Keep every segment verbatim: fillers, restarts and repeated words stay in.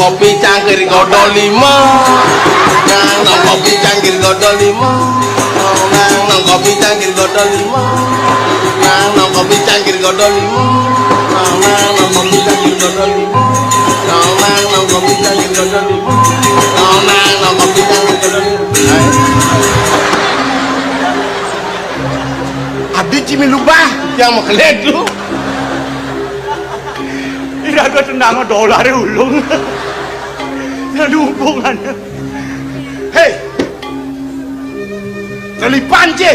Kopi cangkir godol lima. Nang nang kopi cangkir godol lima. Nang nang kopi cangkir godol lima. Nang nang kopi cangkir godol lima. Nang nang kopi cangkir godol lima. Nang nang kopi cangkir godol lima. Nang nang kopi cangkir godol lima. Abdi cimi lubah yang mau keleduk. Ira gua tendang dolar ulung. Ada hubungannya. Hei. Kelipan je.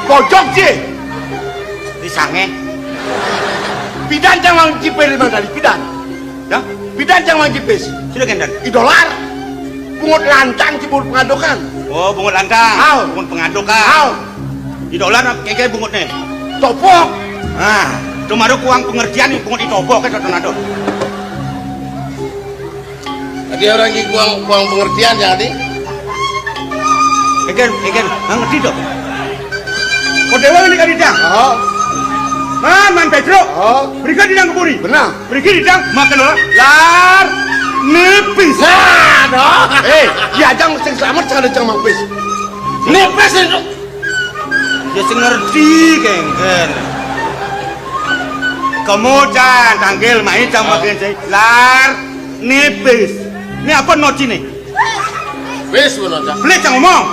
Pojok je. Di sange. Pidan cang mang jipe lima kali pidan. Ya? Pidan cang mang jipis. Sudah kendan. I dolar. Bungut lantang cibur pengadokan. Oh, bungut lantang. Au. Bungut pengadokan. Au. Di dolar keke bungutnya. Topok. Nah, cuma ada kuang pengertian yang bungut ditopok ke tonado. Tadi orang di kuang kuang pengertian ya tadi. Egen, egen, nggak ngerti dong. Kau dewa ini kan didang. Oh, Man, man Petro. Oh. Berikan didang ke puri. Benar. Berikan didang makan orang. Lar nipis. Nah, dong. Eh, diajang sing selamat sekali cang mampis. Nipis itu. Ya sing ngerti kengken. Kamu can tangkil main cang makan saya. Lar nipis. Ini apa nocine? Wis ngono, Cak. Beli cang ngomong.